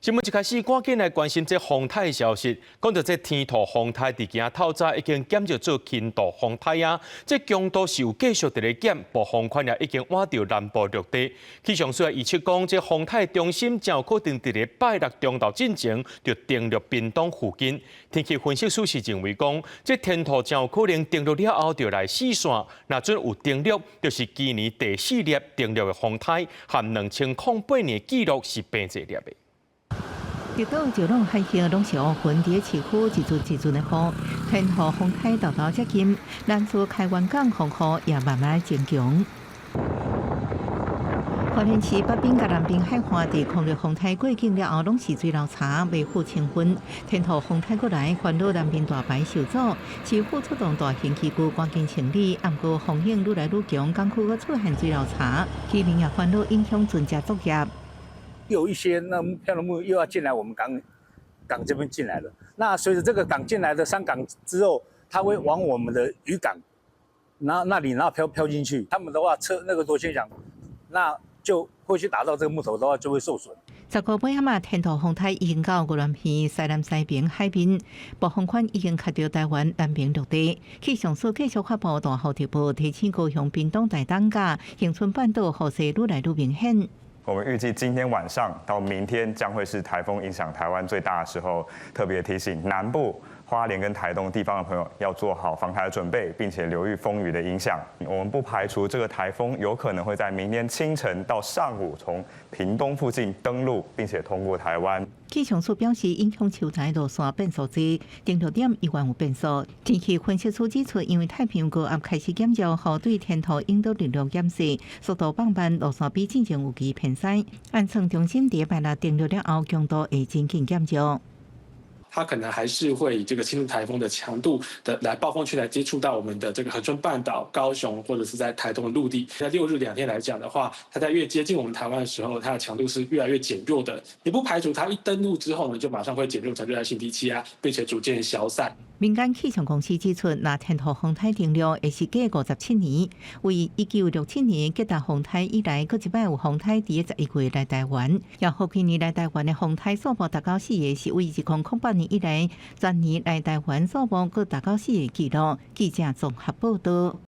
新聞一開始，趕緊來關心這風颱消息。講到這天兔風颱，佇今透早已經減弱做輕度風颱啊。這強度是有繼續佇咧減，暴風圈也已經倚著南部陸地。氣象署也預測講，這風颱中心誠有可能佇咧拜六中晝進前就登陸屏東附近。天氣分析師是認為講，這天兔誠有可能登陸了後就來四線，若準有登陸，就是今年第四粒登陸的風颱，和2008年紀錄是平齊粒的。直到石朗海峽攏是烏雲，佇市區一陣一陣的雨，天兔風颱沓沓接近，南勢開源港風雨也慢慢增強。花蓮市北濱佮南濱海岸佇狂熱風颱過境了後，攏是水流柴未復清分。天兔風颱過來，煩惱南濱大排受阻，市府出動大型機具趕緊清理。毋過風湧愈來愈強，港區閣出現水流柴，居民也煩惱影響船隻作業。有一些那漂流木又要進來我們港這邊進來了。那隨着這個港進來的傷港之後，它會往我們的漁港那裡，然後飄進去。他們的話，車那個螺旋槳，那就會去打到這個木頭的話，就會受損。十五尾仔嘛，天兔風颱已經到宜蘭縣西南西平海邊，暴風圈已經卡著台灣南邊陸地。氣象署繼續發布大雨特報，提醒高雄、屏東、台東佮恆春半島雨勢愈來愈明顯。我們預計今天晚上到明天將會是颱風影響台灣最大的時候，特別提醒南部花蓮跟台東地方的朋友要做好防台的準備，並且留意風雨的影響。我們不排除這個颱風有可能會在明天清晨到上午從屏東附近登陸，並且通過台灣。氣象署表示，影響秋台路線變數濟，登陸點依然有變數。天氣分析師指出，因為太平洋高壓開始減弱，予對天兔引導力量減細，速度放慢，路線比進前有機偏西。按算中心佇拜六登陸了後，強度會真緊減弱。它可能還是會以這個輕度颱風的強度的來暴風圈來接觸到我們的這個恆春半島、高雄或者是在台東的陸地。在六日2天來講的話，它在越接近我們台灣的時候，它的強度是越來越減弱的。也不排除它一登陸之後呢，就馬上會減弱成熱帶性低氣壓，並且逐漸消散。民間氣象公司指出，若天兔風颱登陸會是隔57年，為1967年吉達風颱以來，閣一擺有風颱佇11月來台灣。也予今年來台灣的風颱數目達到四個，是為2008年以來，全年來台灣數目閣達到四個紀錄。記者綜合報道。